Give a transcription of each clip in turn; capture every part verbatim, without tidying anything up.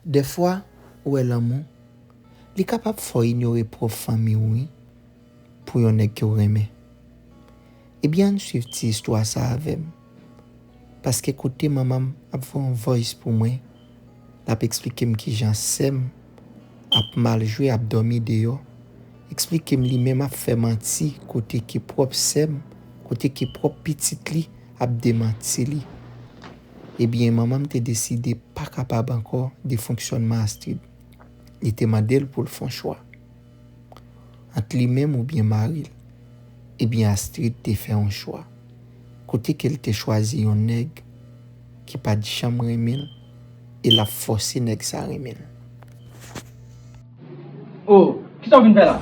Dèfwa, ou wè lanmou, li kapab fè w inyore pwòp fanmi w, wi, pou yon nèg ke w renmen. Ebyen, ann swiv ti istwa sa avè m. Paske kote manman m ap voye yon voice pou mwen, l ap eksplike m kijan sè m ap mal jwe, ap dòmi deyò, eksplike m li menm ap fè manti kote ke pwòp sè m, kote ke pwòp pitit li ap demanti li. Ebyen, manman m te deside pa kapab ankò de fonksyònman Astrid. Li te mande l pou l fè yon chwa ant li menm oubyen mari l. Ebyen, Astrid te fè yon chwa kote ke l te chwazi yon nèg ki pa t janm renmen l e l ap fòse nèg sa renmen l. Oh, kisa w vin fè la?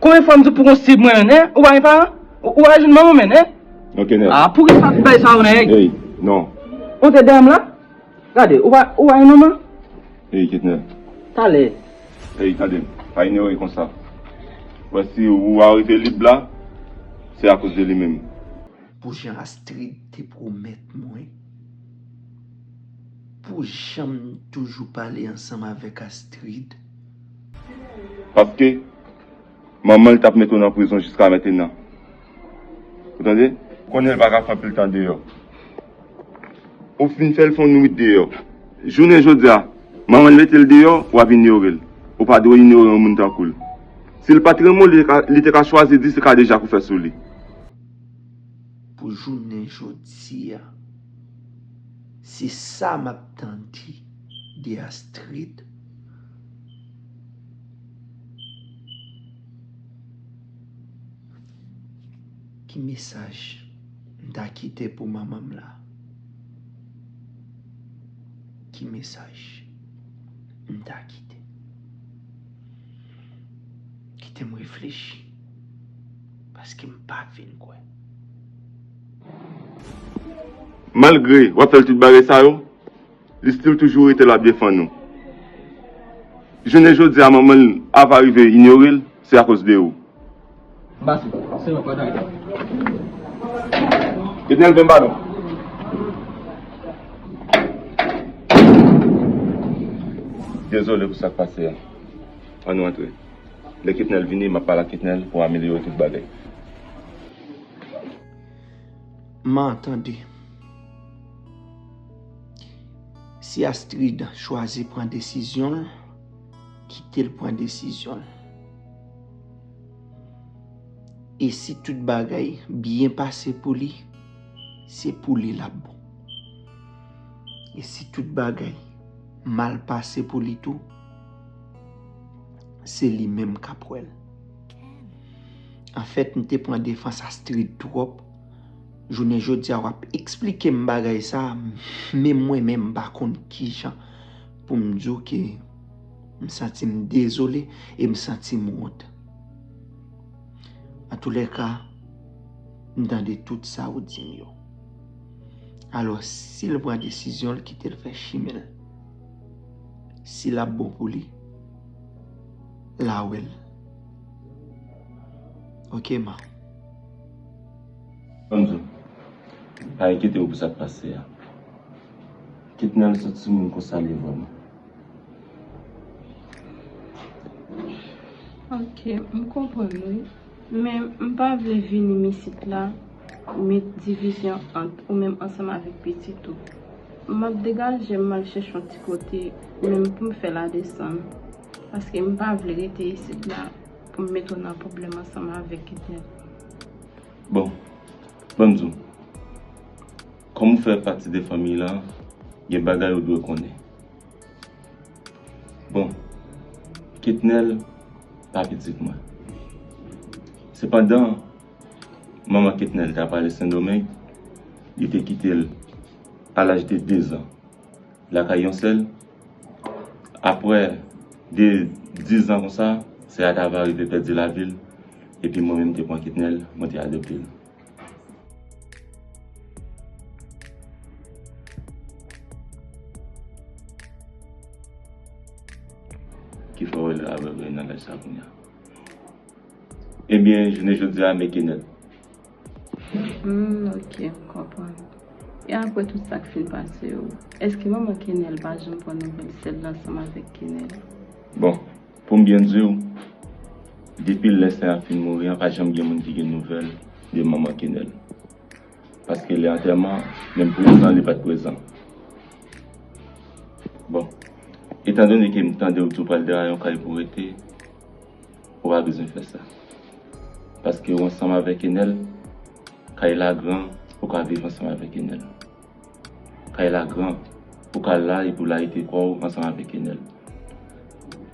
Konbyen fwa m di w pou gon sib mwen menm, en? Ou pa gen paran? Ou pa jwenn manman w menm, en? Non, Kenel. Ah, poukisa w bay sa yo, nèg? Ey, non. Ou te dèyè m la? Gade, ou pa, ou pa gen manman? Ey, Ketnel. Talè. Ey, tande m. Pa inyore konsa. Wè si ou arive lib la, se akoz de li menm. Pou jan Astrid te pwomèt mwen, pou jan m toujou pale ansanm avèk Astrid. Paske manman l t ap mete w nan prizon jiska mentenan. Ou tande? Konnen l pa ka fè anpil tan deyò. Ou fin fè l fè yon nwit deyò. Jounen jodi a, manman l mete l deyò, w ap inyore l. Ou pa dwe inyore yon moun tankou l. Si l pa t renmen w, li te ka, li te ka chwazi di se kadejak ou fè sou li. Pou jounen jodi a, se sa m ap tande de Astrid. Ki mesaj m ta kite pou manman m la? Ki mesaj m ta kite? Kite m reflechi, paske m pa fin kwè. Malgre w ap fè l tout bagay sa yo, li still toujou rete la ap defann ou. Jounen jodi a, manman l ava rive inyore l, se akoz de ou. M pase. Se yon kòd arete. Ketnel, ban m balon. Dezole pou sa k pase a. Ann nou antre. Lè Ketnel vini, m ap pale ak Ketnel pou amelyore tout bagay. Man, tande. Si Astrid chwazi pran desizyon l, kite l pran desizyon l. E si tout bagay byen pase pou li, se pou li l ap bon. E si tout bagay mal pase pou li tou, se li menm k ap wè l. Anfèt, m te pran defans Astrid twòp. Jounen jodi a, w ap eksplike m bagay sa, menm mwen menm m pa konn kijan pou m di w ke m santi m dezole e m santi m wont. Antoulèka, m tande tout sa ou di m yo. Alò, si l pran desizyon l, kite l fè chimen l. Si l ap bon pou li, l a wè l. Oke, ma. Ban m di w, pa enkyete w pou sa k pase a. Ketnel se timoun konsa li ye vrèman. Ok, m konprann wi. Men m pa vle vini m isit la pou met divizyon ant ou menm ansanm avèk pitit ou. M ap degaje m, m al chèche yon ti kote menm pou m fè ladesann. Paske m pa vle rete isit la pou m met ou nan pwoblèm ansanm avèk Ketnel. Bon, ban m di w, kòm ou fè pati de fanmi lan, gen bagay ou dwe konnen. Bon, Ketnel pa pitit mwen. Sepandan, manman Ketnel ta prale Sendomeng, li te kite l a laj de dezan lakay yon sè l. Apre de dizan konsa, sè a ta va rive pèdi lavi l, epi mwen menm te pran Ketnel, mwen te adopte l. Ki fè w rele avè l nan laj sa kounye a. Ebyen, jounen jodi a, men Ketnel. Hmm, ok, m konprann. E apre tout sa k fin pase yo, èske manman Kenel pa janm pran nouvèl sè l ansanm avèk Kenel? Bon, pou m byen di w, depi lè sè a fin mouri an, pa janm gen moun ki gen nouvèl de manman Kenel. Paske lè antèman, menm prezan, li pa t prezan. Bon, etandone ke m tande w di w pral deraye yon kay pou w rete, ou pa bezwen fè sa. Paske w ansanm avèk Enèl, kay la gran, ou ka viv ansanm avèk Enèl. Kay la gran, ou ka la epi w la rete kò w ansanm avèk Enèl.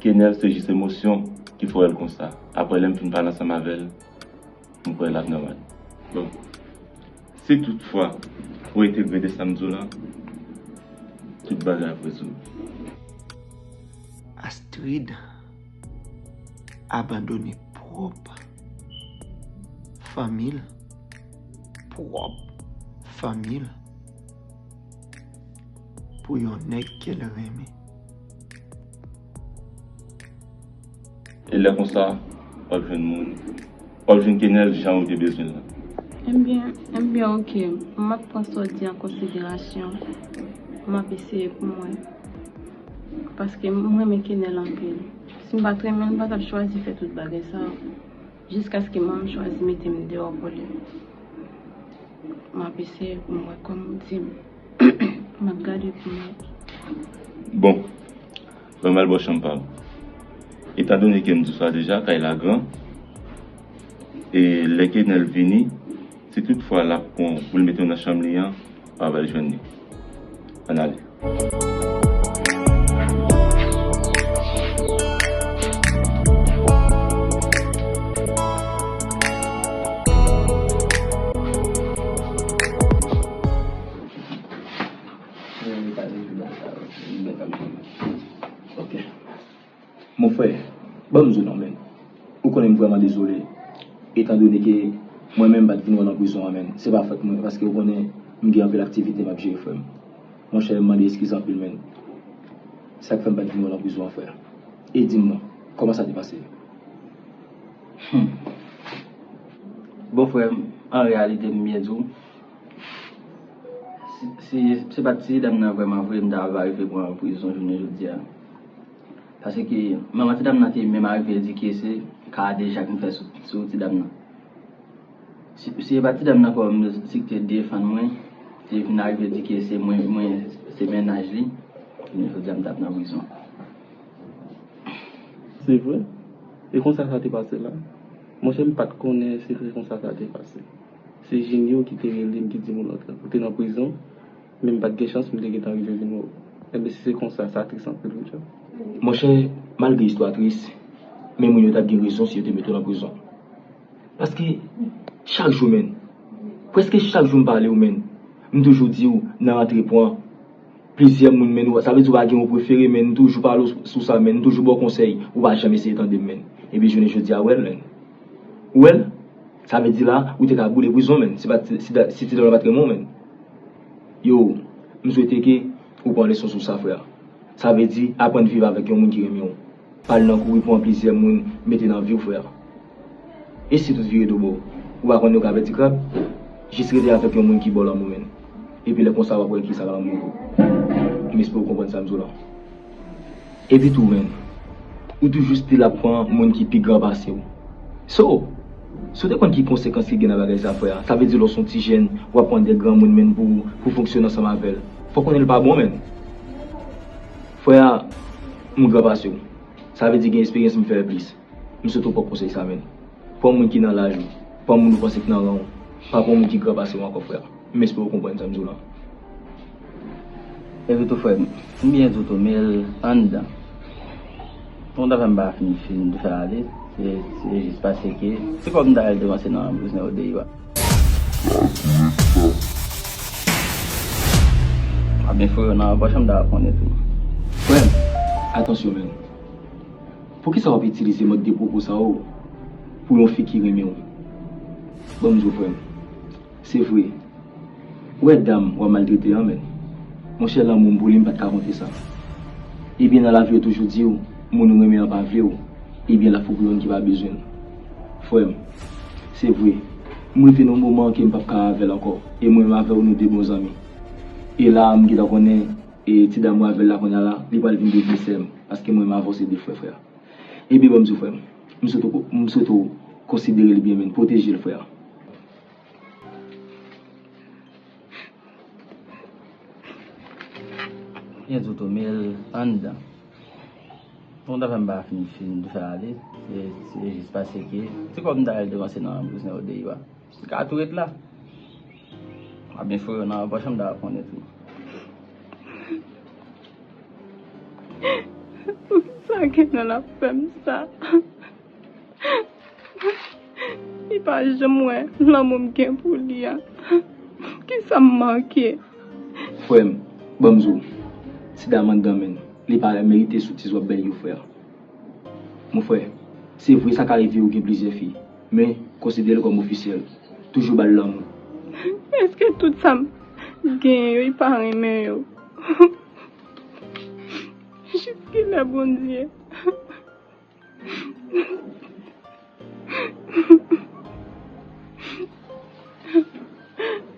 Kenèl se jis emosyon ki fè w wè l konsa. Apre lè m fin pale ansanm avè l, m kwè l ap nòmal. Bon, si toutfwa ou entegre de sa m di w la, tout bagay ap rezoud. Astrid abandone pwòp fanmi l, pwòp fanmi l, pou yon nèg ke l renmen. E lè konsa, w ap jwenn moun, w ap jwenn Kenèl jan ou te bezwen l lan. Ebyen, ebyen, oke, m ap pran sa w di an konsiderasyon, m ap eseye pou mwen. Paske m renmen Kenèl anpil. Si m pa t renmen l, m pa t ap chwazi fè tout bagay sa yo. Jiskaske mwen m chwazi mete m deyò pou li. M ap eseye pou m wè kòm ou di m. M ap gade pou m wè. Bon, ban m al bò chanm pa w. Etandone ke m di w sa deja, kay la gran, e lè Kenèl vini, si toutfwa l ap pran w pou l mete w nan chanm li an, w ap al jwenn li. Ann ale. Ok. Mon frè, ban m di w non, men. Ou konnen m vrèman dezole. Etandone ke mwen menm m pa t vin wè w nan prizon an, men. Se pa fòt mwen, paske ou konnen m gen anpil aktivite m ap jere, frè m. Monchè, m mande eskiz anpil, men. Sa k fè m pa t vin wè w nan prizon an, frè. E di m non, kòman sa te pase? Hmm. Bon, frè m, an reyalite, m byen di w, si, si se pa t ti dam nan vrèman vre, m ta va rive pran prizon jounen jodi a. Paske manman ti dam nan te menm arive di ke se ka de jak m fè sou, sou ti dam nan. Si, si e pa ti dam nan kòm si k te defann mwen, te vin arive di ke se mwen, mwen se mennaj li, jounen jodi a m t ap nan prizon. Se vre? E konsa sa te pase la? Monchè, m pa t konnen se vre konsa sa te pase. Se Jinio ki te rele m, ki di m ou nan, ou te nan prizon, men m pa t gen chans, m te gentan rive vin wè w. Enben, si se konsa, sa tris anpil, wi, John. Monchè, malgre istwa tris, men moun yo t ap gen rezon si yo te mete w nan prizon. Paske chak jou, men, prèske chak jou m pale w, men, m toujou di w nan rantre pran plizyè moun, men, ou, sa vle di ou pa gen yon prefere, men, m toujou pale w sou sa, men, m toujou ba w konsèy, ou pa janm eseye tande m, men. Epi jounen jodi a, ou wè l, men. Ou wè l? Sa vle di la, ou te ka boule prizon, men, si pa t, si, si ti dam nan pa t renmen w, men. Yo, m swete ke ou pran leson sou sa, frè. Sa vle di, aprann viv avèk yon moun ki renmen w. Pa al nan kouri pran plizyè moun mete nan vi w, frè. E si tout vire do bò, ou pa konn ou ka pèdi krab? Jis rete avèk yon moun ki ba w lanmou, men. Epi lè konsa, w ap wè kisa k lanmou ye. M espere w konprann sa m di w la. Epi tou, men, ou toujou still ap pran moun ki pi gran pase w. So, si w te konn ki konsekans ki gen nan bagay sa, frè, sa vle di lè w se yon ti jèn, w ap pran de granmoun, men, pou, pou fonksyone ansanm avè l. Fò w konnen l pa bon, men. Frè, m gran pase w. Sa vle di gen esperyans m fè plis. M swete w pran konsèy sa, men. Pran moun ki nan laj ou. Pran moun ou panse ki nan ran w. Pa pran moun ki gran pase w ankò, frè. M espere w konprann sa m di w la. Epi tou, frè m, m byen di w tou, men anndan. Bon, dapre m pa fin, fin fè ale, se, se jis paske se kòm m ta al depanse nan biznis yo deyò a. A byen, frè, nan pòch an m ta konnen tou. Frè m, atansyon, men. Poukisa w ap itilize mòd de pwopo sa yo pou yon fi ki renmen w? Ban m di w, frè m. Se vre. Ou wè dam w ap maltrete an, men. Monchè, lanmou m pou li, m pa t ka konte sa. Ebyen, nan lavi, yo toujou di w, moun ou renmen an pa vle w. Ebyen, l ap fou pou youn ki pa bezwen l. Frè m, se vre. M rive nan yon moman ke m p ap ka avè l ankò. E mwen menm avè w, nou de bon zanmi. E la, m gentan konnen, e ti dam mwen avè l la kounye a la, li pral vin devni sè m, paske mwen m avanse de frè, frè. Ebyen, ban m di w, frè m, m swete w, m swete w konsidere l byen, men pwoteje l, frè. Byen di w tou, men l anndan. Bon, dapre m pa fin, fin fè ale, se, se jis paske se kòm m ta al depanse nan biznis yo deyò a. Li ka tou ret la. M ap enfo yo nan pòch, m ta konnen tou. Poukisa Kenel ap fè m sa? Li pa janm wè lanmou m gen pou li a. Kisa m manke? Frè m, ban m di w, ti dam anndan menm, li pa merite soutiz w ap bay yo, frè. Mon frè, se vre sa ka rive ou gen plizyè fi, men konsidere l kòm ofisyèl. Toujou ba l lanmou. Èske tout sa m genyen yo, li pa renmen yo? Jiskilè, Bondye?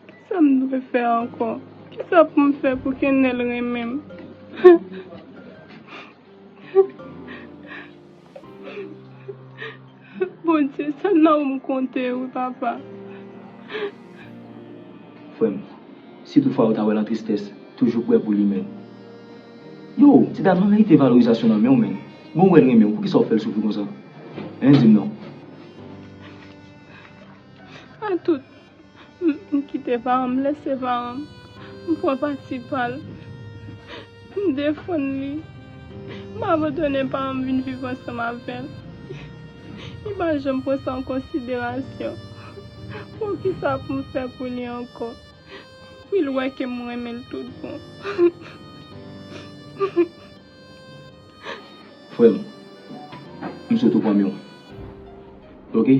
Kisa m dwe fè ankò? Kisa pou m fè pou Kenel renmen m? Bondye, sèl nan ou m konte, wi, papa. Frè m, si toutfwa ou ta wè l an tristès, toujou prè pou li, men. Yo, ti dam nan merite valorizasyon nan men w, men. Bon, ou wè l renmen w, poukisa w fè l soufri konsa? Hein, di m non. A tout. M, m kite paran m, lese paran m. M pran pati pa l. M defann li. M abandone paran m vin viv ansanm avè l. Li pa janm pran sa an konsiderasyon. Poukisa pou m fè pou li ankò? Pou l wè ke m renmen l tout bon. Frè m, m swete w pran men w. Oke?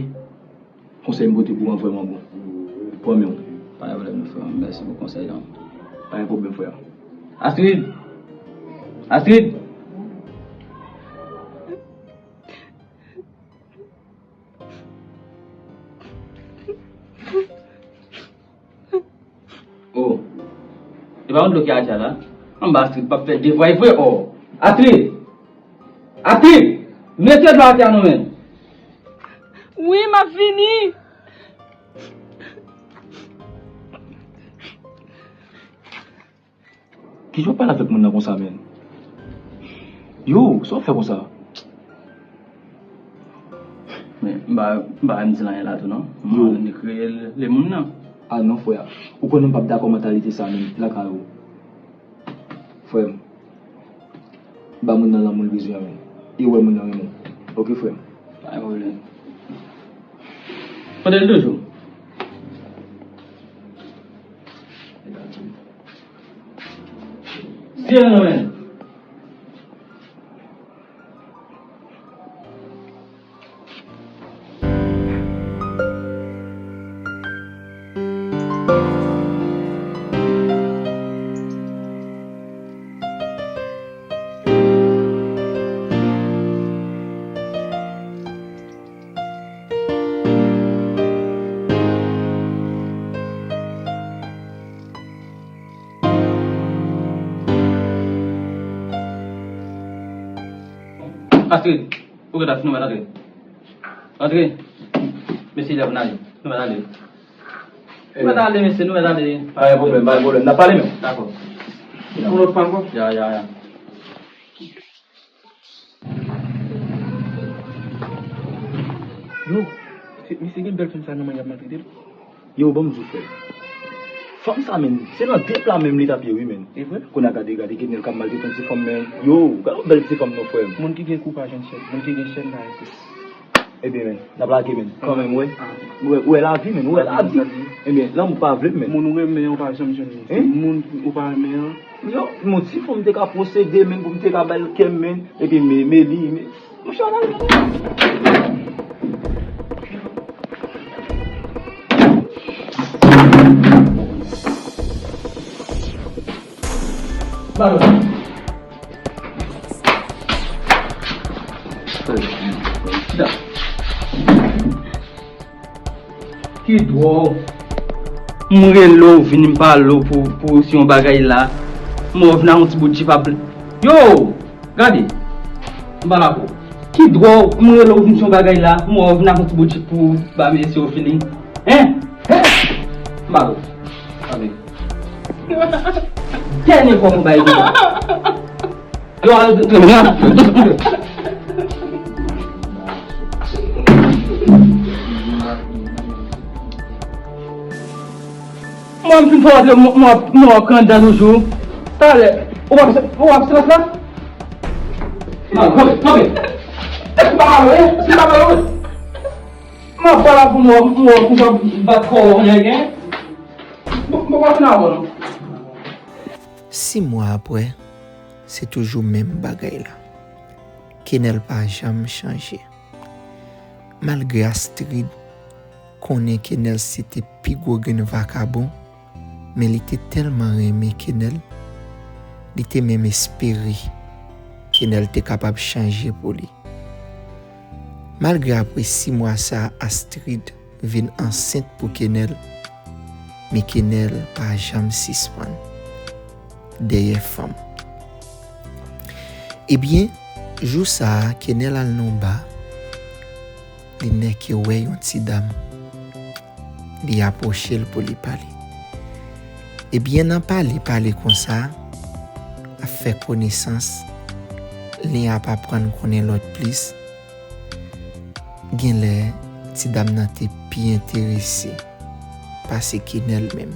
Konsèy m pote pou w an vrèman bon. Pran men w. Pa gen pwoblèm non, frè m. Mèsi pou konsèy lan. Pa gen pwoblèm, frè. Astrid! Astrid! Oh. E pa yon dlo ki atè a la? Anba Astrid p ap fè devwa, e vre, oh. Astrid! Astrid! Mete dlo atè a non, men. Wi, m ap vini. Kijan w ap pale avèk moun nan konsa, men? Yo, sa w ap fè konsa? Men, m pa, m pa menm di l anyen la tou non. Yo. M annik rele moun nan. A non, frè. Ou konnen m p ap dakò mantalite sa, men, lakay ou. Frè m, ba moun nan lanmou l bezwen an, men. E wè moun nan renmen w. Oke, frè m? Pa gen pwoblèm. Kote l toujou? Sye non, men. Astrid, ou gentan fin, nou mèt antre. Antre. Mesye, nou mèt ale. Nou mèt ale. Nou mèt ale, mesye, nou mèt ale. Pa gen pwoblèm, pa gen pwoblèm. N ap pale menm. Dakò. Yon lòt fwa ankò? Ya, ya, ya. Yo, se, misye gen bèl fanm sa nan men y ap maltrete l. Yo, ban m di w, frè. Fanm sa, men, se nan de pla menm li t ap ye, wi, men. E vre? Kounye a gade, gade, Kenel k ap maltrete yon ti fanm, men. Yo, gade yon bèl ti fanm, non, frè m. Moun ki gen kou pa jwenn chèn, moun ki gen chèn pa jwenn kou. Ebyen, men, n ap lage, men. Kanmenm, wè. Ou wè, ou wè lavi, men, ou wè lavi. Ebyen, lanmou pa vle, men. Moun ou renmen an, ou pa janm jwenn li. Se moun ou pa renmen an. Yo, yon ti fanm te ka posede, men, pou m te ka ba l kè m, men. Epi, men, men li, men. Monchè, ann al. Balon. Ki dwòl. M rele w vin m pale w pou, pou si yon bagay la. M wè w vin ak yon ti bout jip ap. Yo! Gade! M pa la pou. Ki dwòl, m rele w vin si yon bagay la, m wè w vin ak yon ti bout jip pou ba mesye yo feeling. Hein? Hein? M pa la. Dènye fwa m bay deja. Yo, al, mwen, m fin fè w antre, mwen, mwen, mwen, w ap kandidat toujou. Talè, ou p ap, ou p ap silans la? Non, kanpe, kanpe. Eske w pa pale, eske w pa pale, wi? Mwen, pale pou mwen, mwen, ou p ap bat kò w, nèg, hein? Bon, bon, pa fin avè w, non. Sis mwa apre, se toujou menm bagay la. Kenel pa janm chanje. Malgre Astrid konnen Kenel se te pi gwo grenn vakabon, men li te tèlman renmen Kenel, li te menm espere Kenel te kapab chanje pou li. Malgre apre sis mwa sa a, Astrid vin ansent pou Kenel, men Kenel pa janm sispann dèyè fanm. Ebyen, jou sa a, Kenel al nan yon ba, li nèke wè yon ti dam. Li apwoche l pou li pale. Ebyen, nan pale, pale konsa, ap fè konesans, li ap aprann konnen lòt plis, genlè, ti dam nan te pi enterese pase Kenel menm.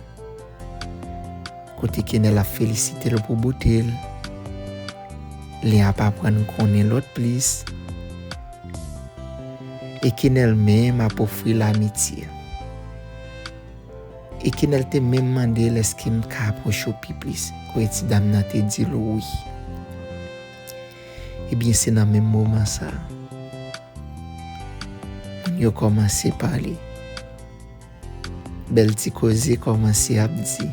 Kote Kenel ap felisite l pou bote l, li ap aprann konnen lòt plis, e Kenel menm ap ofri l amitye. E Kenel te menm mande l, èske m ka apwoche w pi plis? Kote ti dam nan te di l wi. Ebyen, se nan menm moman sa a, moun yo kòmanse pale. Bèl ti koze kòmanse ap di,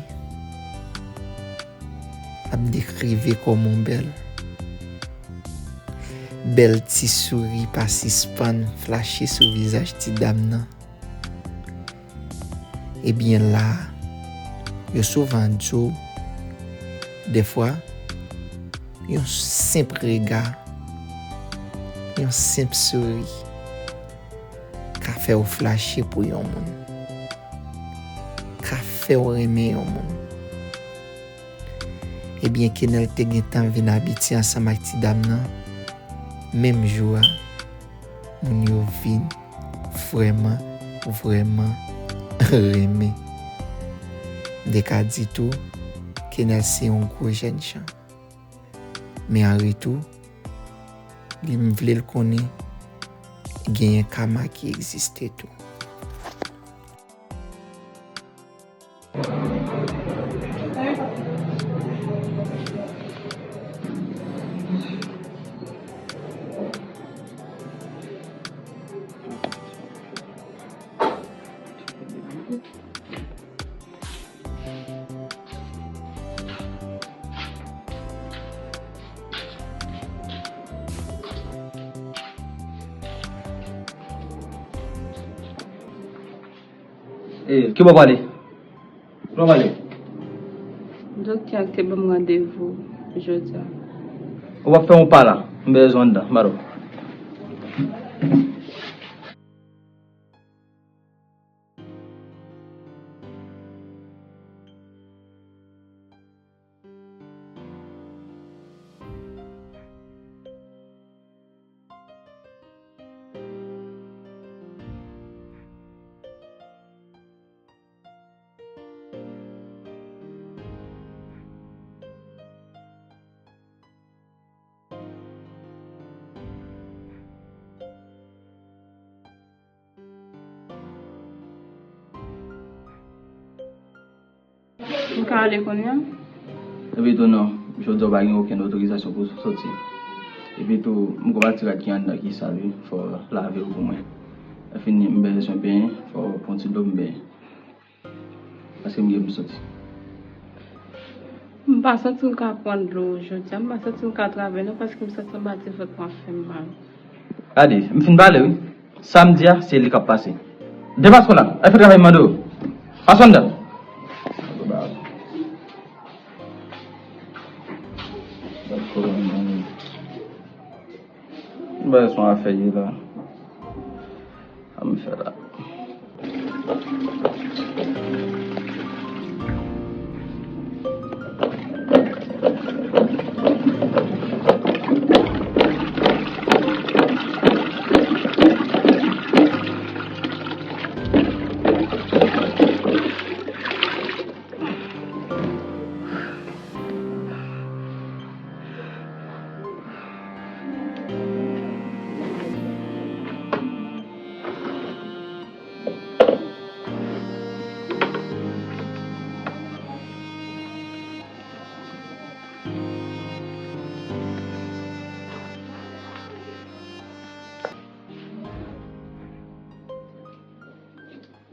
ap dekrive kòman w bèl. Bèl ti souri pa sispann flache sou vizaj ti dam nan. Ebyen la, yo souvan di w, dèfwa, yon senp rega, yon senp souri ka fè w flache pou yon moun, ka fè w renmen yon moun. Ebyen, Kenel te gentan vin abitye ansanm ak ti dam nan, menm jou a, moun yo vin vrèman, vrèman renmen. M te ka di tou, Kenel se yon gwo jènjan. Men an retou, li m vle l konnen, genyen kama ki egziste tou. E, ki bò w prale? Ki bò w prale? Doktè a te ban m randevou jodi a. Ou p ap fè yon pa la. M bezwen w anndan. M ba w. M ka ale kounye a? Epi tou non, jodi a w pa gen okenn otorizasyon pou w soti. Epi tou, m gon pati rad ki anndan ki sal wi, fò w lave yo pou mwen. Lè fini, m bezwen benyen, fò w pran ti dlo m benyen. Paske m gen pou m soti. M pa santi m ka pran dlo jodi a, m pa santi m ka travay non, paske m santi anba ti vant mwen ap fè m mal. Gade, m fin pale wi. Sa m di a, se li k ap pase. Depase w la, al fè travay m mande w. Pase w anndan. Bagay se yon afè ye la. Sa m fè la.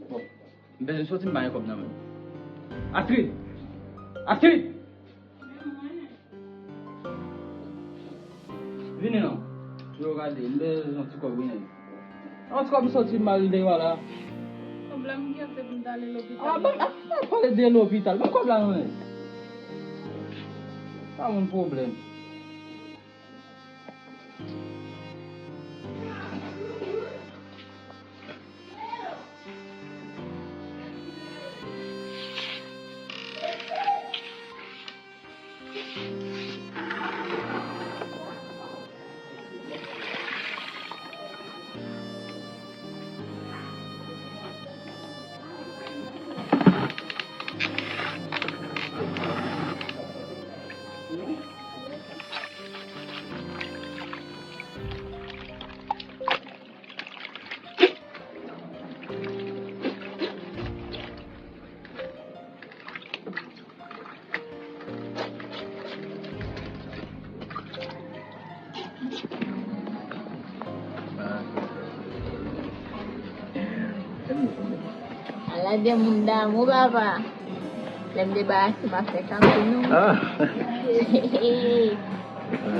Bon, m bezwen soti, m pa gen kòb nan men m. Astrid! Astrid! Vini non. Yo gade, m bezwen yon ti kòb, vini. Yon ti kòb m soti, m al deyò la. Kòb la m gen, se pou m t ale lopital. Ah, ban m, ah, pale de lopital. Ban m kòb la non. Pa moun pwoblèm. Ala de moun damou, papa. Lè m debarase, m ap fè kanpe nou. Ah.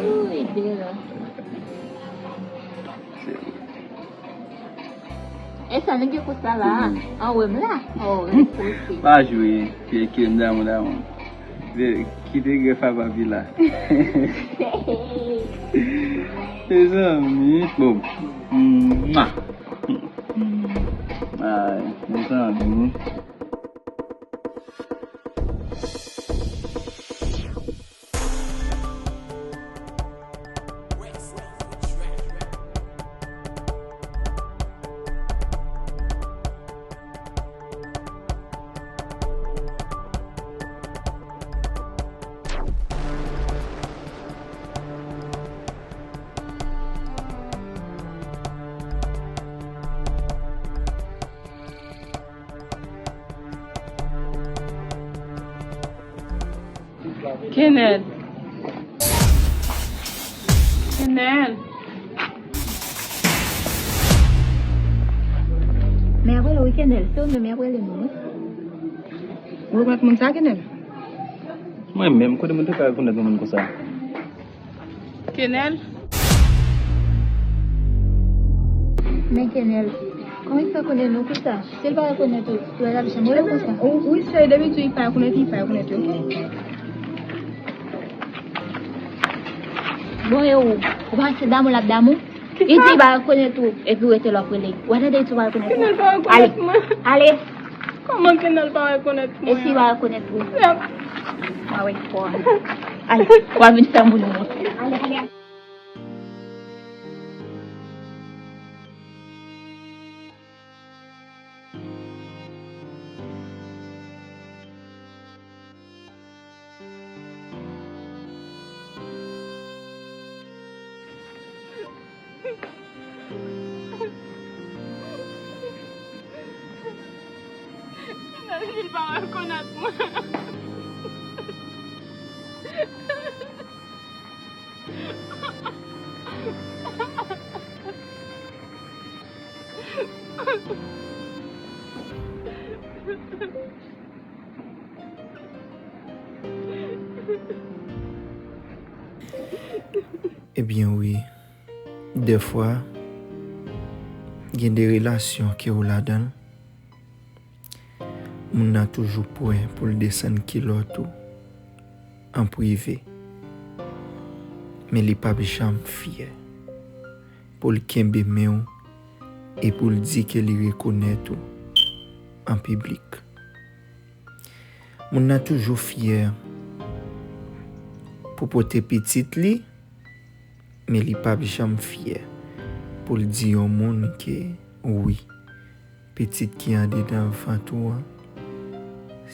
Ui, de la. E sa nèg yo konsa la, an wè m la, oh, repoze. Pa jwe, ke, ke m damou, damou. Kite grèf a papi la. Mezanmi, bon. Mwa. Ay, mezanmi. Kenel. Kenel. Men apre l, wi, Kenel. Se ou menm, men apre l, non, wi. Ou rekonèt moun sa, Kenel? Mwen menm, kote moun te ka rekonèt yon moun konsa? Kenel? Men Kenel, kòman li fè konnen nou konsa? Si l pa rekonèt ou, l ap janm rele w konsa? Wi, sè, depi tou li pa rekonèt, li pa rekonèt, oke? Bon, e ou? Ou pa se damou l ap damou? Li di li pa rekonèt ou, epi ou rete l ap rele. Ou pa tande li di ou pa rekonèt ou? Kenel pa rekonèt mwen. Ale, ale. Kòman Kenel pa rekonèt mwen? E si li pa rekonèt ou? Yap. Mwen wè fò. Ale, w ap vin fè moun ou. Ale, ale. Kenel di l pa rekonèt mwen. Ebyen wi, dèfwa, gen de relasyon ke w ladan l, moun nan toujou prè pou l desann kilòt ou an prive, men li p ap janm fyè. pou l kenbe men w e pou l di ke li rekonèt ou an piblik. Moun nan toujou fyè pou pote pitit li, men li p ap janm fyè pou l di yon moun ke wi, pitit ki andedan vant ou an,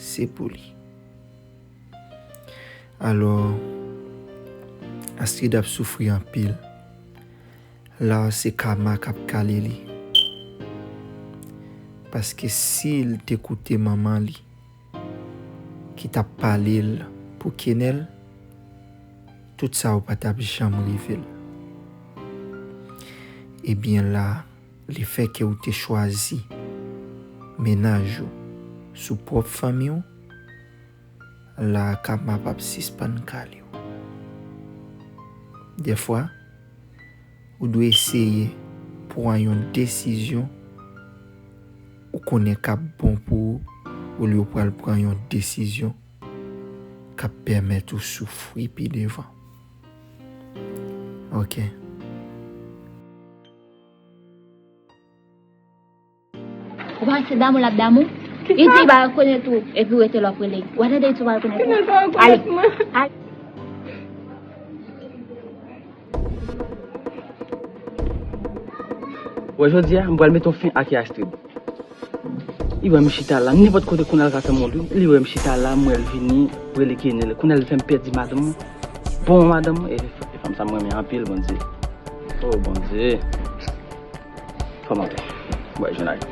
se pou li. Alò, Astrid ap soufri anpil. La, se kama k ap kale li. Paske si l te koute manman li, ki t ap pale l pou Kenèl, tout sa yo pa t ap janm rive l. Ebyen la, lefètke ou te chwazi mennaj ou sou pwòp fanmi w, la kama p ap sispann kale w. Dèfwa, ou dwe eseye pran yon desizyon ou konnen k ap bon pou ou, olye w pral pran yon desizyon k ap pèmèt ou soufri pi devan. Oke. Ou panse damou l ap damou? Li di l pa rekonèt ou, epi w rete l ap rele. W a tande li di w pa rekonèt ou? Ale. Ale. Wè, jodi a, m pral mete yon fen ak Astrid. Li wè m chita la, nenpòt kote kounye a l ka fè m wont wi. Li wè m chita la, m wè l vini, rele Kenèl. Kounye a l fè m pèdi madanm mwen. Bon madanm mwen, e, e fanm sa m renmen anpil, Bondye. O Bondye. Fò m antre. Bwè, jwenn ak.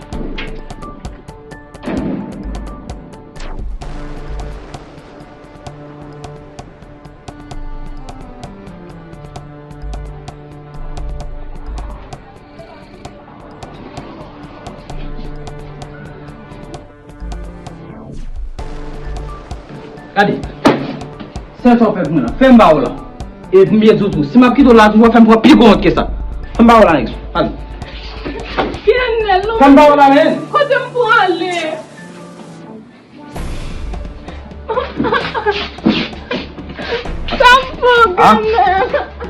Gade, sèl sa w fè pou mwen la, fè m ba w la. E m ye di w tou, si m ap kite w la toujou, w ap fè m pran pi gwo wont ke sa. Fè m ba w la, nèg. Ale. Kenèl, non. Fè m ba w la, men. Kote m prale? Sa m fè w, Kenèl?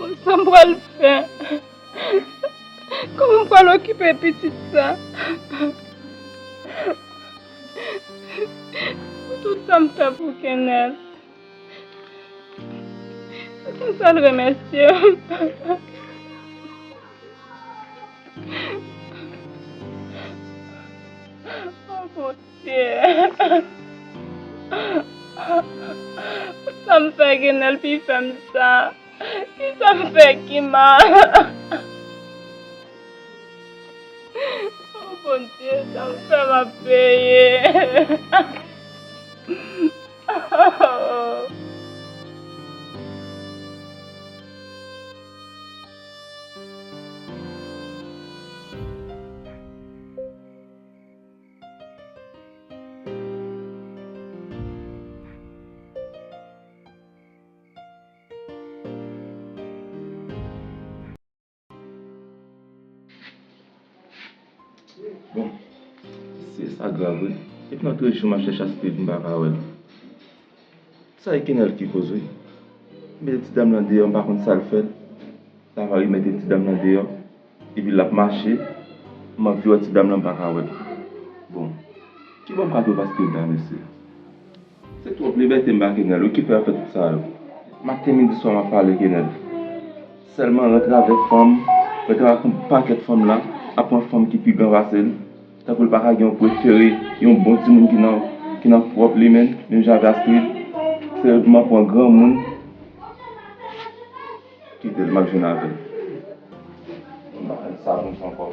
Bon, sa m pral fè? Kòman m pral okipe pitit sa? Pou tout sa m fè pou Kenèl. Se konsa l remèsye m. O Bondye. Sa m fè Kenèl pi fè m sa? Kisa m fè ki mal? O Bondye, sa m fè m ap peye. Bon, mesye, sa grav wi. Depi lòt jou m ap chèche Astrid, m pa ka wè l. Sa e Kenel ki koz wi. Mete ti dam lan deyò, m pa konn sa l fè. Lavari mete ti dam lan deyò. Epi l ap mache, m ap vin wè ti dam lan, m pa ka wè l. Bon, kibò m ka twouve Astrid la, mesye? Se twòp libète m ba Kenel wi ki fè l ap fè tout sa yo. Maten, midi, swa, m ap pale Kenel. Sèlman rantre avèk fanm, rantre avèk yon pakèt fanm la, ap pran fanm ki pi gran pase l. Tankou l pa ka gen yon prefere, yon bon timoun ki nan, ki nan pwòp li menm, menm jan avèk Astrid. Serye m ap pran granmoun. Kite l, m ap jwenn avè l. M pa konn sa konsa ankò.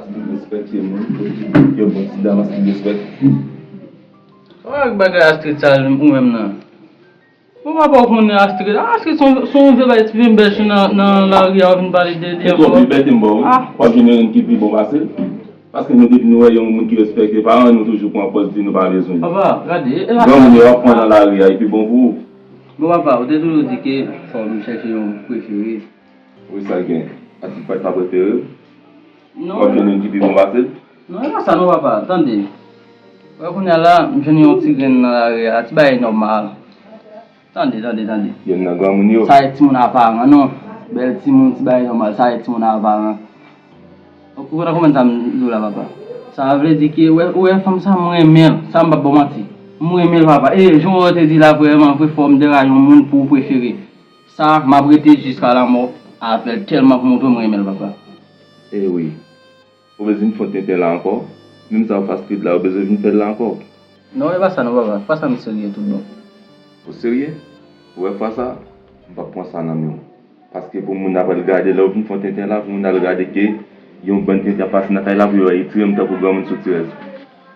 Astrid respekte moun. Yo bon ti dam, Astrid respekte. Wè bagay Astrid sa ou menm nan. Bon, papa, ou konnen Astrid. Ah, Astrid se yon, se yon vye bay ti vye bèch nan, nan lari a, ou vin pale de li ankò. Se twòp libète m ba w wi. Ah. W ap jwenn youn ki pi bon pase l. Paske nou, depi nou wè yon moun ki respekte paran, nou toujou pran pòz di nou pa bezwen l. Papa, gade, e la. Granmoun yo ap pran nan lari a, li pi bon pou ou. Bon, papa, ou te toujou di ke fò m chèche yon prefere. Wi, sa l gen? Astrid pa t ka prefere l? Non. W ap jwenn youn ki pi bon pase l? Non, e pa sa non, papa. Tande. Wè kounye a la, m jwenn yon ti grenn nan lari a, ti bagay nòmal. Tande, tande, tande. Youn nan granmoun yo. Sa e timoun aparan, non. Bèl timoun, ti bagay nòmal, sa e timoun aparan. Ou konprann kòman sa m di w la, papa? Sa vle di ke, ou wè, ou wè fanm sa, m renmen l. Sa m p ap ba w manti. M renmen l, papa. E, jan w te di la, vrèman, vre, fò m deraye yon moun pou w prefere. Sa, m ap rete jiska lanmò avè l, tèlman pou montre w m renmen l, papa. E wi. Ou bezwen vin fè tenten la ankò? Menm sa ou fè Astrid la, ou bezwen vin fè l la ankò? Non, e pa sa non, papa. Pa sa m serye tout bon. Ou serye? Ou wè fwa sa, m p ap pran sa nan men w. Paske pou moun ap al gade, lè w vin fè tenten la, pou moun al gade ke yon bann tenten ap pase nan kay la, pou yo retire m tankou granmoun sotirèz.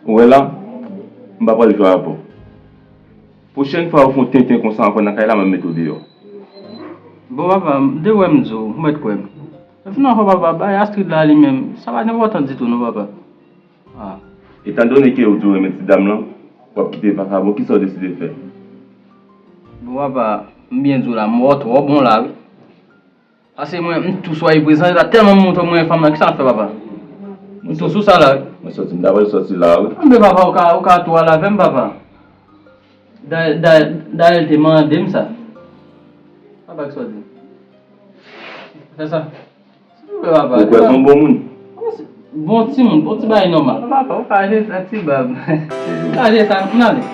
Ou wè la, m pa pral jwe avè w. Pwochèn fwa ou fè yon tenten konsa ankò nan kay la, m ap mete w deyò. Bon, papa, m te wè m di w, ou mèt kwè m. Epi non, papa, bay Astrid la li menm, sa pa t enpòtan ditou non, papa. Ah. Etandone ke ou di w renmen ti dam lan, w ap kite vakabon, kisa w deside fè? Bon, papa, m byen di w la, m wè w twò bon la, wi. Pase mwen, m tou sou ay prezan la, tèlman m montre mwen fanm nan, kisa m ap fè, papa? M tou sou sa la, wi. Mwen sòti, m ta pral sòti la, wi. Anben, papa, ou ka, ou ka tou al avè m, papa. Dayè, dayè, dayè, l te mande m sa. Papa, kisa w di? Fè sa. Silvouplè, papa. Ou kwè se yon bon moun? Bon timoun, bon ti bagay nòmal. Papa, ou ka achte sa ti bab. Ou ka achte sa, ann ale.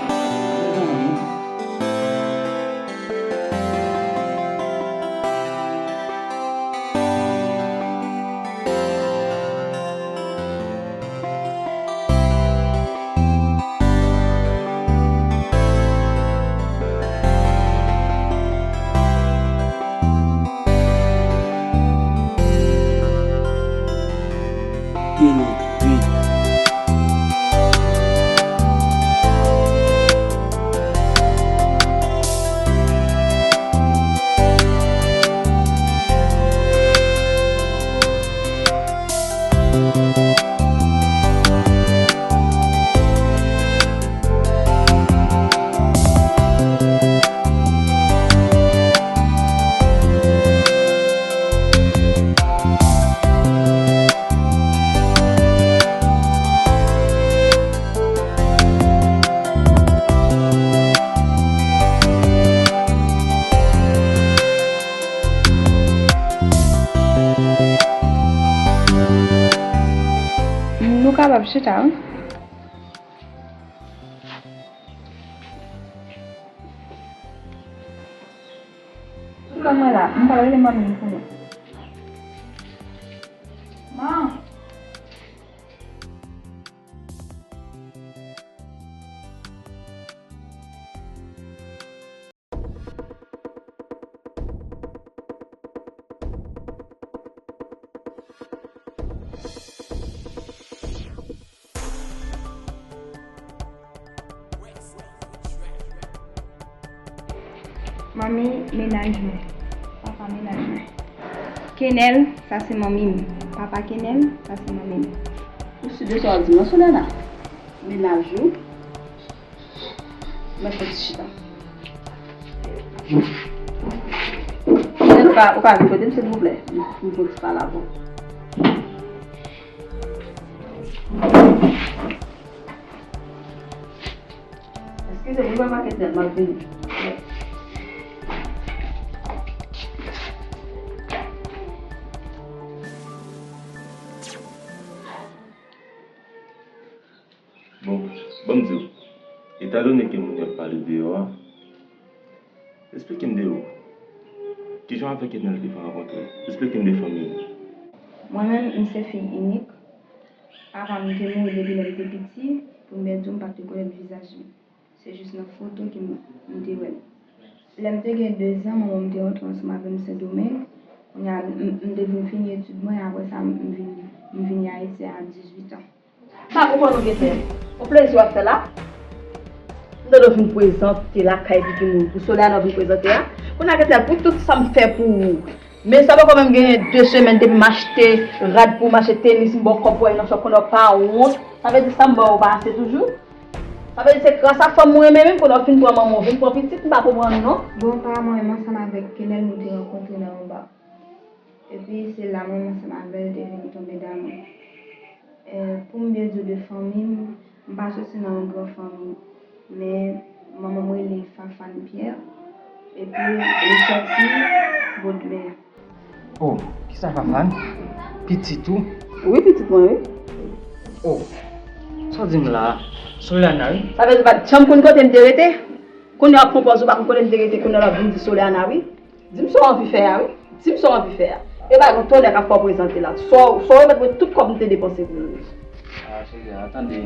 Nou kapab chita, wi. Ou ka mwen la, m pral rele manmi m pou nou. Man! Manmi, mennaj mwen. Papa, mennaj mwen. Kenel, sa se manmi m. Papa Kenel, sa se manmi m. Ou si de sa w ap di m nan, Solana? Mennaj ou? Mwen fè ti chita. Ou pa, ou pa vin kote m, silvouplè? M fè ti pale avè w. Eskize m wi, papa Ketnèl, m ap vini. Bon, ban m di w, etandone ke moun yo ap pale deyò a, esplike m de ou. Kijan w avèk Ketnèl te fè rankontre? Esplike m de fanmi w. Mwen menm, m se fi inik. Papa m te mouri depi lè m te piti, pou m byen di w, m pa t rekonèt vizaj li. Se jis nan foto ke m, m te wè l. Lè m te gen dezan, manman m te rantre ansanm avè m Sendomeng. Kounye a, m, m te vin fini etid mwen, apre sa, m vin, m vini Ayiti a dizuit an. M pa konprann ou, Ketnèl. Yon plezi w ap fè la? M tande w vin prezante lakay pitit moun pou Soliana w vin prezante a. Kounye a, Ketnèl, pou tout sa m fè pou ou, men sa poko menm genyen de semèn depi m achte rad pou w, m achte tenis, m ba w kòb pou w al nan shop, kounye a w pa wont. Sa vle di sa m ba w pa ase toujou? Sa vle di se gras a fanm ou renmen menm, kounye a w fin pran manman w, vin pran pitit, m pa konprann ou non. Bon, pa mwen menm ansanm avèk Kenèl nou te rankontre nan yon ba. Epi se la mwen menm ansanm avè l te vin tonbe damou. Eh, pou m byen di w de fanmi m, m pa soti nan yon gran fanmi, men manman m rele Fafane Pierre, epi li soti Bodmè. Oh, kisa Fafane? Pitit ou? Wi, pitit mwen, wi. Oh, sa w di m la a? Soliana, wi. Sa vle di w pa t janm konn kote m te rete? Kounye a w ap pran pòz ou pa konn kote m te rete, kounye a w ap vin di Soliana, wi. Di m sa w anvi fè a, wi. Di m sa w anvi fè a. E pa gen tonnè k ap fè w prezante la. Sa w, sa w remèt mwen tout kòb m te depanse pou nou. Ah, cheri, a, tande.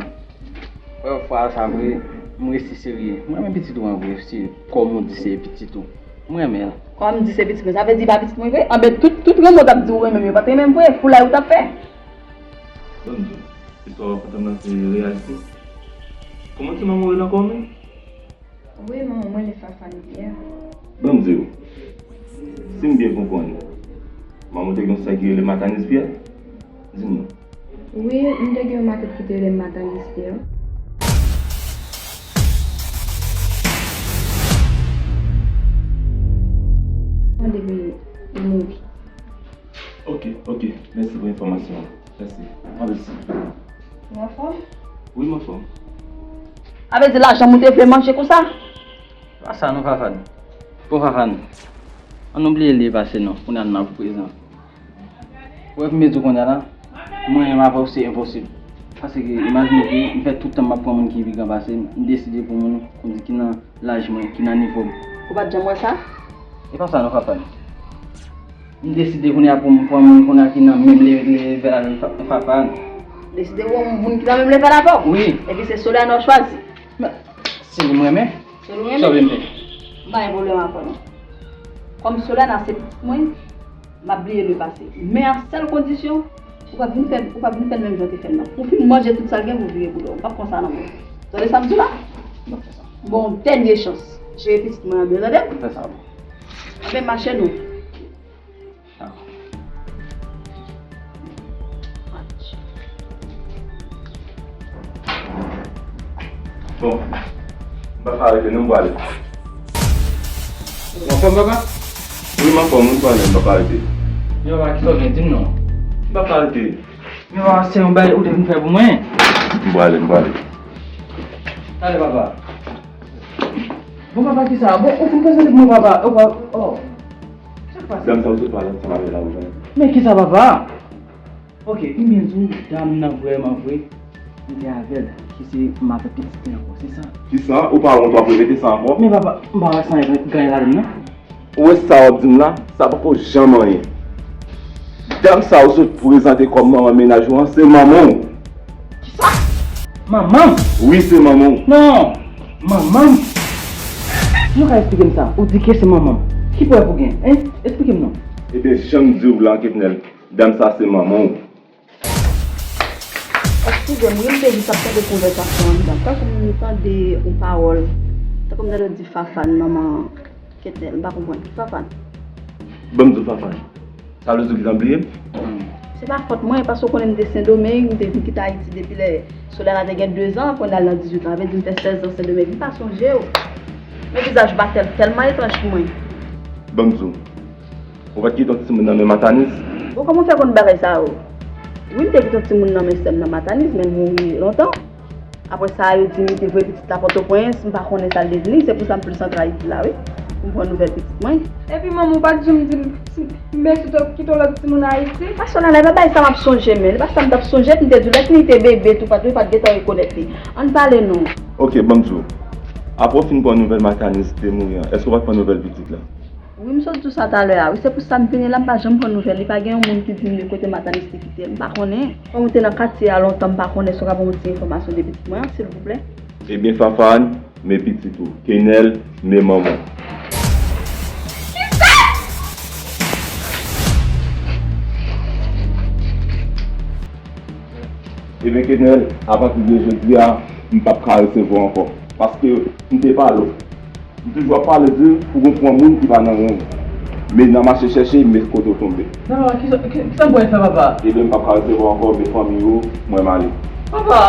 Premyè fwa sa vre, m resi serye. M renmen pitit ou an vre, si kòm ou di se pitit ou. M renmen l. Kòm m di se pitit mwen, sa vle di pa pitit mwen vre? Anben, tout, tout renmen w t ap di ou renmen m yo pa t renmen m vre, foulay ou t ap fè. Ban m di w, istwa w rakonte m lan se reyalite. Kòman ti manman w rele ankò menm? Wi, manman mwen, li Fafane Pierre. Ban m di w, si m byen konprann, manman w te gen yon sè ki rele Matanis Pierre? Di m non. Wi, m te gen yon matant ki te rele Matanis Pierre. Mwen depi li mouri. Ok, ok. Mèsi pou enfòmasyon an. Mèsi. Anplis. Ou anfòm? Wi, m anfòm. Sa vle di lajan m ou te vle manje konsa? Pa sa non, Fafane. Bon, Fafane, ann nou bliye li pase non. Kounye a n ap prezan. Ou wè pou m di w kounye a la, mwen menm avè w se enposib. Paske imajine ke m fè tout tan m ap pran moun ki pi gran pase m, m deside pou moun kounye ki nan laj mwen, ki nan nivo m. Ou pa t janm wè sa? E pa sa non, Fafane. M deside kounye a pou m pran moun kounye a ki nan menm le-, level avè m, Fa-, Fafane. Deside wè yon moun ki nan menm level avè w? Wi. Epi se Soliana w chwazi? Men, se li m renmen. Se li w renmen? Sa w vle m fè? M pa gen pwoblèm avè w non. Kòm Soliana se pitit mwen, m ap bliye le pase. Men a sèl kondisyon, ou p ap vin fè, ou p ap vin fè l menm jan w te fè l lan. Pou w fin manje tout sa l gen pou w vire bouda w. M p ap pran sa nan men w. Tande sa m di w la? M p ap fè sa. Bon, dènye chans. Jere pitit mwen an byen, tande? M fè sa, bon. Anben, mache non. Dakò. Bon, m pa ka rete non, m prale. Ou anfòm, papa? Wi, m anfòm, wi, m prale, m pa ka rete. Men papa, kisa w gen? Di m non. M pa ka rete. Men papa, se yon bagay ou te vin fè pou mwen. M prale, m prale. Talè, papa. Bon, papa, kisa? Bon, ou fin prezante pou mwen, papa. Oh, papa, oh. Sa k pase? Dam sa ou sot pale ansanm avè l la, ou konnen. Men kisa, papa? Ok, m byen di w, dam nan vrèman vre, m te avè l, ki se m avè pitit li ankò, se sa. Kisa? Ou pa wont w ap repete sa ankò? Men papa, m pa wè sa gen, gen ladann nan. Ou wè sa w ap di m la? Sa poko janm anyen. Dam sa ou sot prezante kòm manman mennaj ou an, se manman w. Kisa? Manman m? Wi, se manman w. Non, manman m. Jan w ka eksplike m sa? Ou di ke se manman m. Ki prèv ou gen? Hein? Eksplike m non. Ebyen, jan m di w la, Ketnèl, dam sa se manman w. Eskize m, wi, m te jis ap tande konvèsasyon an anndan. Tankou m tande yon pawòl. Tankou m tande w di Fafane, manman Ketnèl, m pa konprann. Ki Fafane? Ban m di w Fafane. Sa vle di w gentan bliye m? Se pa fòt mwen, paske w konnen m te Sendomeng, m te vin kite Ayiti depi lè Soliana te gen dezan, kounye a l nan dizuit an, sa vle di m fè sèz an Sendomeng, m pa sonje w. Men vizaj ou pa tèl, tèlman etranj pou mwen. Ban m di w, ou pa t kite yon timoun nan men Matanis? Bon, kòman w fè konn bagay sa yo? Wi, m te kite yon timoun nan men sè m nan Matanis, men l mouri lontan. Apre sa, yo di m li te voye pitit la Pòtoprens, m pa konnen sa l devni, se pou sa m plis antre Ayiti la, wi. Pou m pran nouvèl pitit mwen. Epi manman, ou pa t janm di m, si, m kite yon lòt timoun Ayiti? Paske nan lè pa bay sa m ap sonje, men li pa sa m t ap sonje, m te di w lè fini te bebe tou, pa t, pa t gentan rekonèt li. Ann pale non. Ok, ban m di w. Apre w fin pran nouvèl Matanis te mouri an, èske w pa t pran nouvèl pitit la? Wi, m sot di w sa talè a. Wi, se pou sa m vini la, m pa janm pran nouvèl li. Pa gen yon moun ki di m de kote Matanis te kite l. M pa konnen. Kòm ou te nan katye a lontan, m pa konnen si w ka ban m yon ti enfòmasyon de pitit mwen an, silvouplè. Ebyen, Fafane, men pitit ou. Kenel, men manman w. Ebyen, Kenel, apati de jodi a, m p ap ka resevwa w ankò. Paske m te pale w. M toujou ap pale di w pou gon pran moun ki pa nan reng. Men nan mache chèche, men kote w tonbe. Non, non, kisa, ki, kisa m pral fè, papa? Ebyen, m p ap ka resevwa w ankò, men fanmi w, mwen m ale. Papa!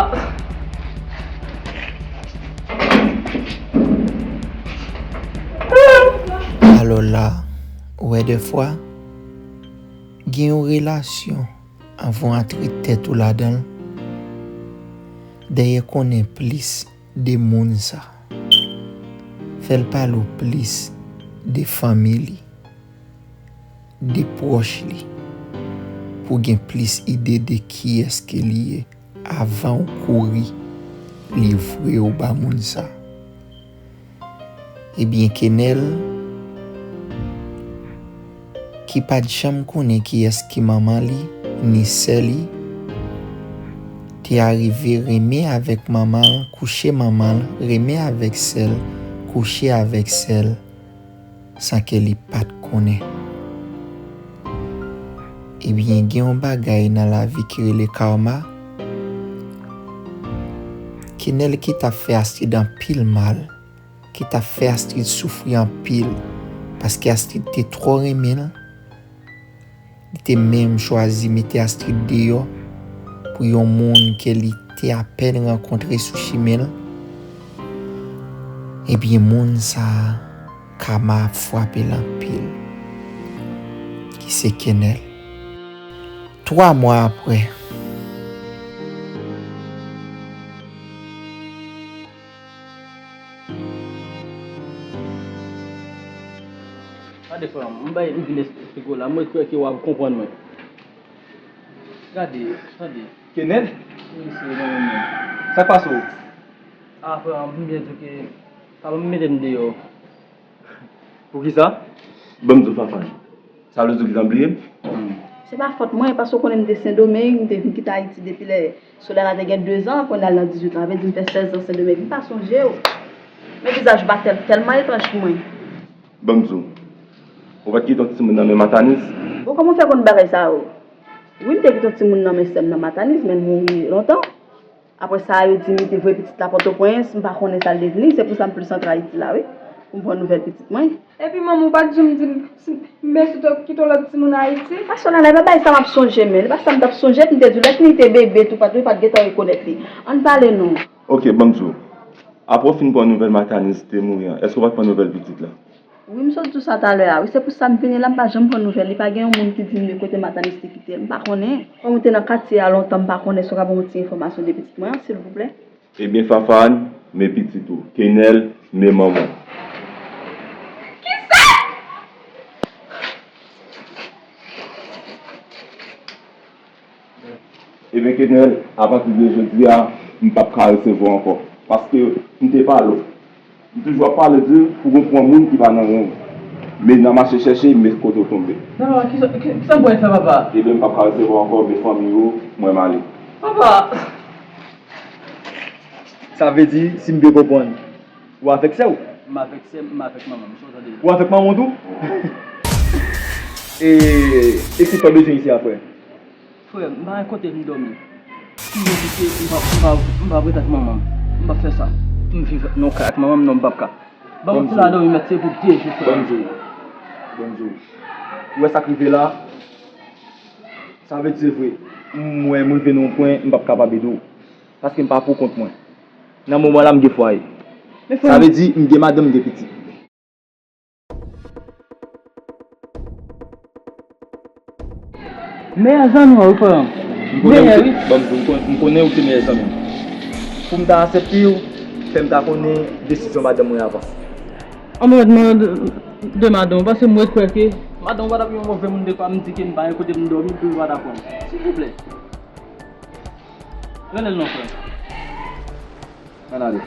Alò la, ou wè dèfwa, gen yon relasyon, anvan w antre tèt ou ladan l, dèyè konnen plis de moun sa. Fè l pale w plis de fanmi li, de pwòch li, pou w gen plis ide de kiyès ke li ye avan w kouri livre w ba moun sa. Ebyen, Kenel, ki pa t janm konnen kiyès ki manman li, ni sè li, te arive renmen avèk manman l, kouche manman l, renmen avèk sè l, kouche avèk sè l, san ke li pa t konnen. Ebyen, gen yon bagay nan lavi ki rele karma. Kenel ki t ap fè Astrid anpil mal, ki t ap fè Astrid soufri anpil, paske Astrid te twò renmen l. Li te menm chwazi mete Astrid deyò pou yon moun ke li te apèn rankontre sou chimen l. Ebyen, moun sa a, kama ap frape l anpil, ki se Kenel. Twa mwa apre. Gade, frè m, m bay, m vin esplike w la, mwen kwè ke w ap konprann mwen. Gade, tande. Kenel? Wi, se mwen menm. Sa k pase w? A, frè m, m byen di w ke papa m mete m deyò. Poukisa? Ban m di w, Fafane. Sa vle di w gentan bliye m? Se pa fòt mwen, paske w konnen m te Sendomeng, m te vin kite Ayiti depi lè Solèna te gen dezan, kounye a l nan dizuit an, sa vle di m fè sèzan Sendomeng, m pa sonje w. Men vizaj ou pa tèl, tèlman etranj pou mwen. Ban m di w, ou pa t kite yon timoun nan men Matanis? Bon, kòman w fè konn bagay sa yo? Wi, m te kite yon timoun nan men sè m nan Matanis, men l mouri lontan. Apre sa, yo di m li te voye pitit la Pòtoprens, m pa konnen sa l devni, se pou sa m plis antre Ayiti la, wi, pou m pran nouvèl pitit mwen. Epi manman, ou pa t janm di m, si, m kite yon lòt timoun Ayiti? Paske nan lè pa bay sa m ap sonje, men li pa sa m t ap sonje, m te di w lè fini te bebe tou, pa t, pa t gentan rekonèt li. Ann pale non. Ok, ban m di w. Apre w fin pran nouvèl Matanis te mouri an, èske w pa t pran nouvèl pitit la? Wi, m sot di w sa talè a. Wi, se pou sa m vini la, m pa janm pran nouvèl li. Pa gen yon moun ki di m de kote Matanis te kite l. M pa konnen. Kòm ou te nan katye a lontan, m pa konnen si w ka ban m yon ti enfòmasyon de pitit mwen an, silvouplè. Ebyen, Fafane, men pitit ou. Kenel, men manman w. Ebyen, Kenel, apati de jodi a, m p ap ka resevwa w ankò. Paske m te pale w. M toujou ap pale di w pou gon pran moun ki pa nan reng. Men nan mache chèche, men kote w tonbe. Non, non, kisa, ki, kisa m pral fè, papa? Ebyen, m p ap ka resevwa w ankò, men fanmi w, mwen m ale. Papa! Sa vle di, si m byen konprann, ou avèk sè w? M avèk sè m, m avèk manman m, sa w tande? Ou avèk manman w tou? E, e kisa w bezwen isi a, frè? Frè m, m pa gen kote m dòmi. Si m envite, m p ap, m p ap, m p ap ret ak manman m. M p ap fè sa. Pou m viv nan yon kay ak manman m, non, m p ap ka. Ban m yon ti la dòmi, mèt, se pou de jou, frè m. Ban m di w. Ban m di w. Ou wè sa k rive la? Sa vle di se vre. M wè m rive nan yon pwen, m p ap kapab ede w. Paske m pa pou kont mwen. Nan moman la, m gen fwaye. Sa vle di, m gen madanm, m gen pitit. Meyè zanmi w, wi, frè m. Ou konnen ou te, ban m di w, m kon- m konnen ou te meyè zanmi m. Pou m ta aksepte w, fè m ta konnen desizyon madanm mwen avan. An mwen mande de madanm, paske mwen kwè ke madanm pa t ap yon move moun de kwa m di ke m pa gen kote m dòmi pou l pa ta pran m. Silvouplè. Rele l non, frè. Ann ale.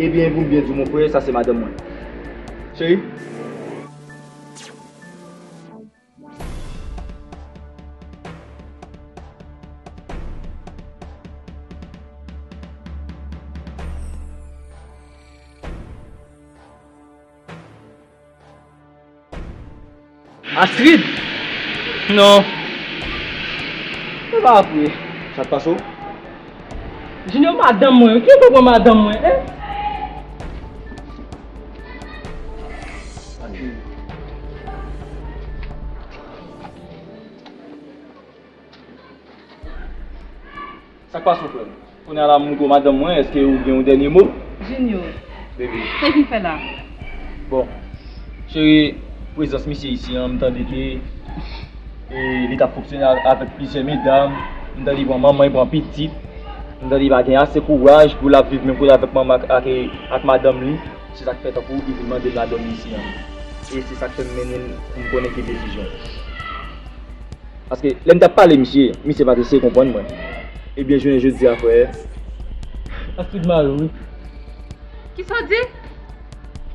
Ebyen, pou m byen di w, mon frè, sa se madanm mwen. Cheri? Astrid! Non. Se pa vre. Sa k pase w? Junior, madanm mwen wi. Ki pou pran madanm mwen, en? Sa k pase w, frè m? Kounye a la, m montre w madanm mwen, èske ou gen yon dènye mo? Junior, baby, sa w vin fè la? Bon, cheri, prezans misye isi an, m tande ke, e, li t ap fonksyone a- avèk plizyè medam, m tande li pran manman, li pran pitit, m tande li pa gen ase kouraj pou l ap viv menm kote avèk manman ak, ak, ak madanm li. Se sa k fè tankou li vin mande m ladann isi an. E se sa k fè m mennen l pou m konnen ki desizyon. Paske lè m t ap pale misye, misye pa t eseye konprann mwen. Ebyen, jounen jodi a, frè. Astrid mare w wi. Kisa w di?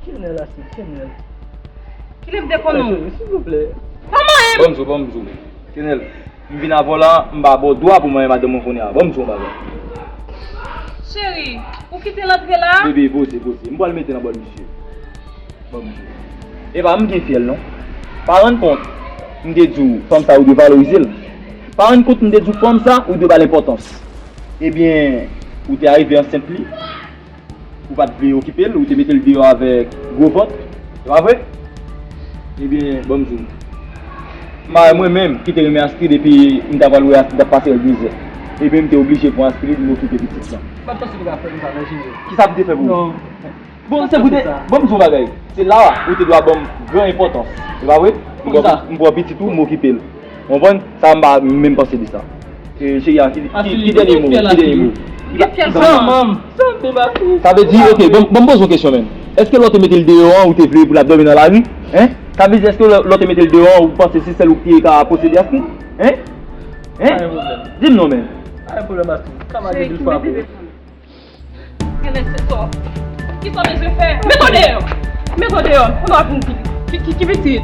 Kenel, Astrid, Kenel. Kilè m te konnen w? Silvouplè. Pa manyen m! Ban m di w, ban m di w. Kenel, m vin avè w la, m pa ba w dwa pou manyen madanm mwen kounye a. Ban m di w yon bagay. Cheri, ou kite l antre la? Bebe, poze, poze. M pral mete nan bòl misye. Ban m di w. Epa m gen fyèl non. Pa rann kont, m te di w, fanm sa ou dwe valorize l. Pa rann kont, m te di w, fanm sa ou dwe ba l enpòtans. Ebyen, ou te arive ansent li. Ou pa t vle okipe l, ou te mete l deyò avèk gwo vant. Se pa vre? Ebyen, ban m di w. M pa wè mwen menm ki te renmen Astrid epi m ta pral wè Astrid ap pase l mizè. Ebyen, m te oblije pran Astrid, m okipe pitit lan. M pa t panse w te ka fè m sa, non, Junior. Kisa m te fè pou ou? Non. Bon, se pou te, bon, m di w bagay. Se la a ou te dwe ban m gran enpòtans. Se pa vre? M pran, m pran pitit ou, m okipe l. Ou konprann? Sa m pa menm panse de sa. E, cheri a, ki, ki, ki dènye mo? Ki dènye mo? Sa vle di, ok, bon, bon, m poze yon kesyon menm. Èske lè w te mete l deyò an, ou te vle pou l ap dòmi nan lari? Hein? Sa vle di, èske lè, lè w te mete l deyò an, ou panse se sèl ou ki te ka posede Astrid? Hein? Hein? Di m non, menm. Pa gen pwoblèm, Astrid. Sa m a di l fwa pou ou. Kenneth, se sa. Kisa w bezwen fè? Mete w deyò! Mete w deyò! Ou pa vin ki, ki, ki, ki pitit?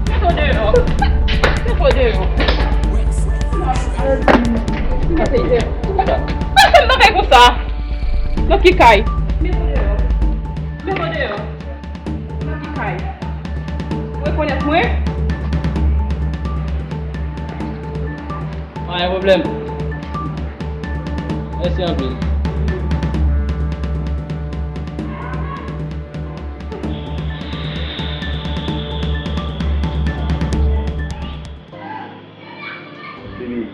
Mete w deyò! Mete w deyò! Mete w deyò! Pa fè m bagay konsa! Nan ki kay? Mete w deyò! Mete w deyò! Nan ki kay? Ou rekonèt mwen? Pa gen pwoblèm. Mèsi anpil. Bebe,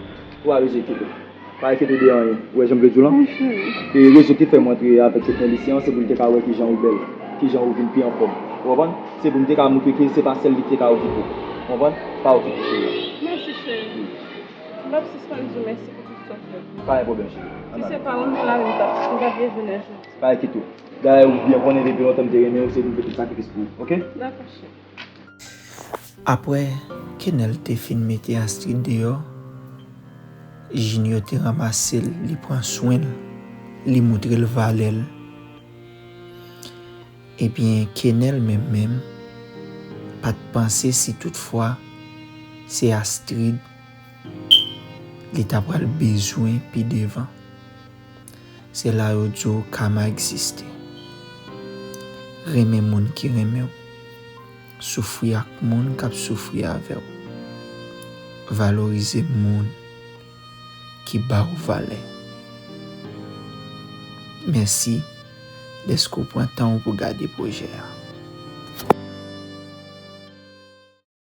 ou pa bezwen enkyete w. Pa enkyete de anyen. Ou wè jan m vle di w lan? Wi, cheri. E rezon ki fè m antre avèk Ketnel isi an, se pou l te ka wè kijan ou bèl, kijan ou vin pi anfòm. Ou konprann? Se pou m te ka montre ke se pa sèl li ki te ka okipe w. Ou konprann? Pa okipe cheri an. Mèsi, cheri. M p ap sispann di w mèsi pou tout sa w fè pou mwen. Pa gen pwoblèm, cheri. Si se pa ou, m nan lari, m t ap, m t ap bezwen jodi. Pa enkyete w. Dayè, ou byen konnen depi lontan m te renmen w, se pou m fè tout sakrifis pou ou, oke? Dakò, cheri. Apre Kenel te fin mete Astrid deyò, Junior te ranmase l, li pran swen l, li montre l valè l. Ebyen, Kenel menm menm pa t panse si toutfwa se Astrid li ta pral bezwen pi devan. Se la yo di w kama egziste. Renmen moun ki renmen w. Soufri ak moun k ap soufri avè w. Valorize moun ki ba w valè. Mèsi dèske w pran tan w pou gade pwojè a.